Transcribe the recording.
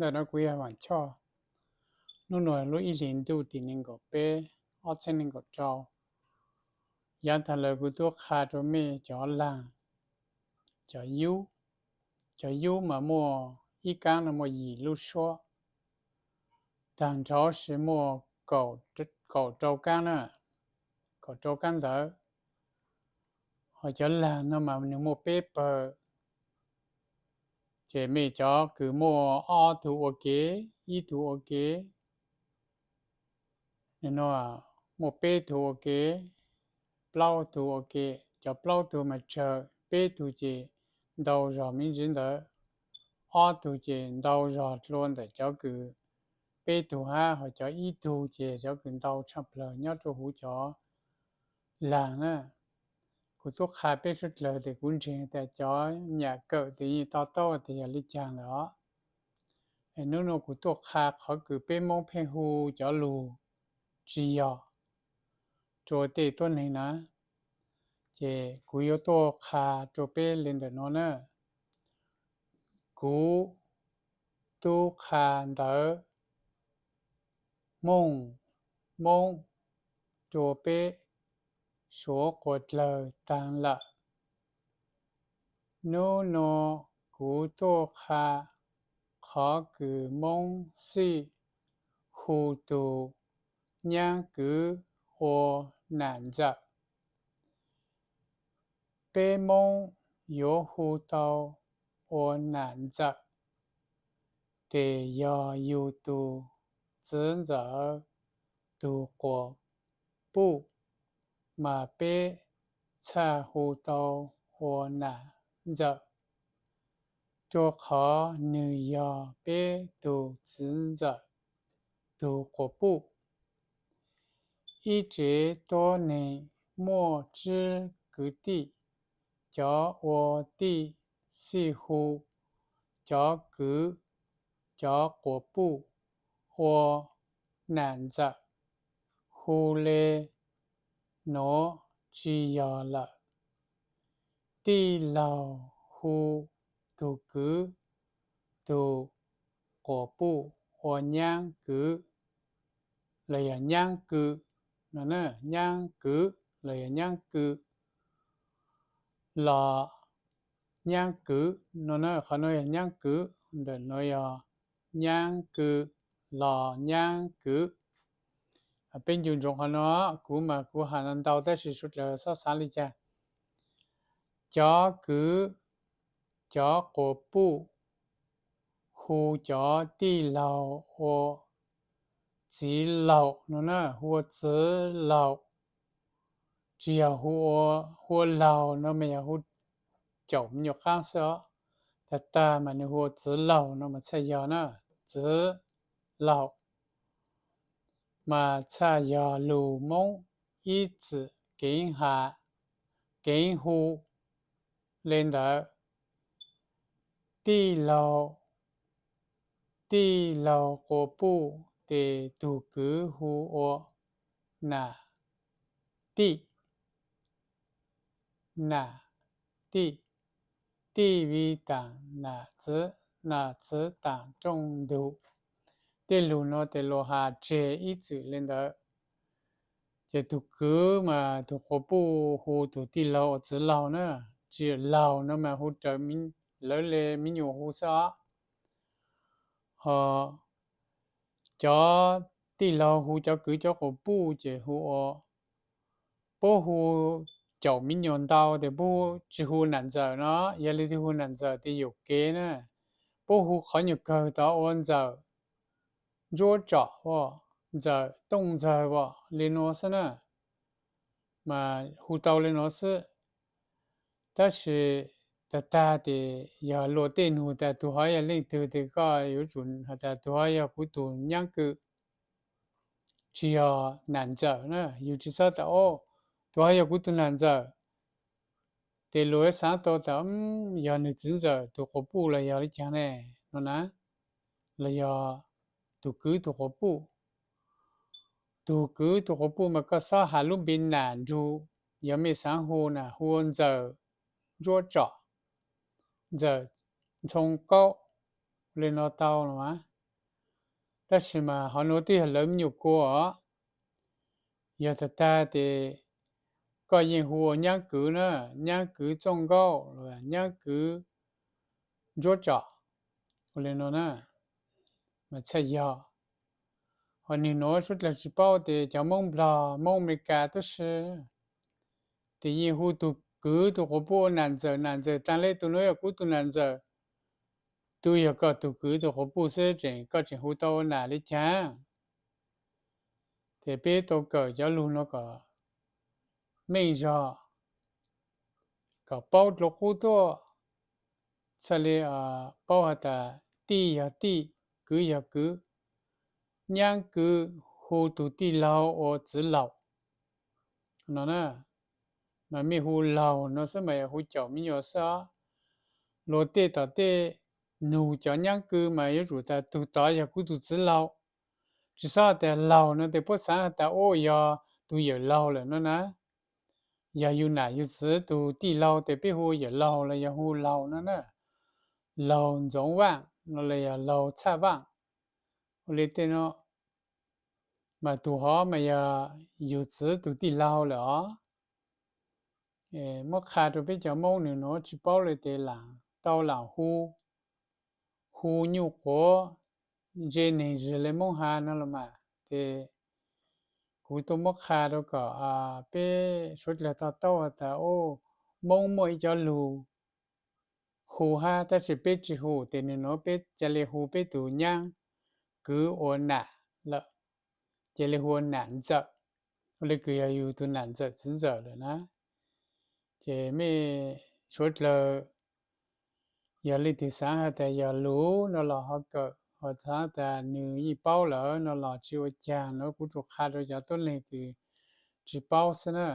Ntawm no kuv yog Vam Choj. Hnub no lub ib hlis ntuj tim nees nkaum peb, ob txhiab nees nkaum rau. Yav tag lawm kuv twb qha rau mej cov laag, cov yub. Cov yub mas muaj ib kaab no muaj yim lub suab, taag nrho sis muaj kaum rau kaab na, kaum rau kaab ntawv. Ho cov laag no mas nwg muaj peb pawg. Ces mej cov kws muaj ob tug ua ke, ib tug ua ke, no muaj peb tug ua ke, plaub tug ua ke. Cov plaub tug mas tsawg, peb tug ces ntau zog me ntsis ntawd, ob tug ces ntau zog dlua ntawm cov kws peb tug hab, ho cov ib tug ces cov kws ntau tshaj plawg nyob rau huv cov laag na. Kuv tub qha peb suav dlawg tes kuv ntseeg tas cov nyam kawm tes yeej to taub tias yog li cas ntawd os. Es hnub no kuv tuaj qha qhov kws peb Moob pheej hu cov lug tsis yog rua tej tuab neeg na, ces kuv yuav tuaj qha rua peb li ntawm no na. Kuv tub qha ntawv Mooj, Moob rua peb suav quas dlawg taag lawm. Hnub no kuv tuaj qha qhov kws Moob xij hu tug nyaab kwv ua nam ntxawm. Peb Moob yuav hu tau ua nam ntxawm tes yog yug tug txiv ntxawm tug quas puj, mas peb txhaj hu tau ua nam ntxawm, rua qhov nwg yog peb tug txiv ntxawm tug quas puj. Ib tsev tuab neeg muaj tsib kwv tij, cov ua tij xij hu cov kwv, cov quas puj ua nam ntxawm, hu le nuav tsis yog lawm. Tij laug hu tug kwv, tug quas puj ua nyaab kwv los yog nyaab kw, nyaab kwv los yog nyaab kw, los nyaab kwv no na, qhov no yog nyaab kwv, ntawm no yog nyaab kw los nyaab kwv. Peb ncu ntsoov qhov no, kuv mas kuv has ntau ntau tab sis suav dlawg xob xaav li cas. Cov kwv, cov quas puj hu cov tij laug ua txiv laug no na, hu ua txiv laug. Tsis yog hu ua, hu ua laug no mas yog hu caum me nyuam qaab xwb os. Tag tag mas nws hu ua txiv laug no mas txhaj yog na, txiv laug mas txhaj yog lug Moob ib txwm keev has, keev hu le ntawd. Tij laug, tij laug quas puj tes tug kwv hu ua nam tij, nam tij, tij vi taam nam txwv, nam txwv taam rooj ntug. Tej lug no tes luas has tseg ib txwm le ntawd. Ces tug kwv mas tug quas puj hu tug tij laug ua txiv laug na, tsis laug no mas hu raws lawv le me nyuam hu xwb os. Ho cov tij laug hu cov kwv cov quas puj ces hu ua, puab hu caum me nyuam ntau tes puab tsis hu nam ntxawm no, yog li twb hu nam ntxawm tes yuam kev na. Puab hu qhov nyuam kawg tod ua ntxawm ntsuab tsom, ntxawm tooj ntxawg li nuav xwb na, mas hu tau li nuav xwb. Tab sis tag tag tes yog luas tej nug tas tug hov yog leej twg tes koj yuav tsum has tas tug hov yog kuv tug nyaab kw, tsis yog nam ntxawm na. Yug tsis txhob tas, o, tug hov yog kuv tug nam ntxawm, tes luas xaav tau tas yog nwg txiv ntxawm tug quas puj los yog li caag ne, no na, los yog tug kwv tug quas puj. Tug kwv tug quas puj mas koj xob has lub npe nam nrug, yog mej xaav hu na hu ua ntxawm ntsuab tsom, ntxawm ntxhoo kaub, li no tau los mas. Tab sis mas qhov nuav twb yog lawv me nyuam kua os. Yog tag tag ces koj yeej hu ua nyab kwv na, nyab kwv txooj nkauj, nyab kwv ntsuab tsom, ua li no na, mas txhaj yog. Ho nwg nuav suav dlawg tsis paub tias cov Moob Nplog, Moob Amelikas tub si, ces yeej hu tug kwv tug quas puj ua nam ntxawm, nam ntxawm taag le tug nuav yog kuv tug nam ntxawm. Tub yog koj tug kwv tug quas puj xwb, tseem koj tseem hu tau ua nam li cas? Ces peb tau kawm cov lug nuav kom meej zog, kom paub dlua qub tuaj, txhaj li paub has tas tij yog tij, kwv yog kwv. Nyab kwv hu tug tij laug ua txiv laug no na. Mas mej hu laug no xwb mas yog hu caum me nyuam xwb os. Luag tej tom tej nug cov nyab kwv mas yuav tsum tas tug tod yog kuv tug txiv laug. Tsis xob has tas laug no tes puab xaav has tas u yog tug yawm laug lawm no na. Yog yug nam yug txiv tug tij laug tes peb hu yawm laug los yog hu laug no na. Laug Ntxoov Vaaj no los yog laug Txhaj Vaaj, ua li tej no. Mas tug hov mas yog yug txiv tug tij laug lawm os. Muab qha rau peb cov Moob nwg nuav tsis paub le tes lam tau lam hu, hu nyuj quav ntse neeg zig le Moob has no los mas. Ces kuv tuaj muab qha rau kom peb suav dlawg to taub has tas u, Moob muaj ib cov lug hu hab tab sis peb tsis hu, tes nwg nuav peb ca le hu peb tug nyab kwv ua nam lawm, ca le hu ua nam ntxawm, ua le kws yog yug tug nam ntxawm txiv ntxawm lawm na. Ces mej suav dlawg yog leej twg xaav has tas yog lug no los ho kawm, ho xaav tas nwg yeej paub lawm no los tsis ua caag, nuav kuv tsuas qha rau cov tuab neeg kws tsis paub xwb na.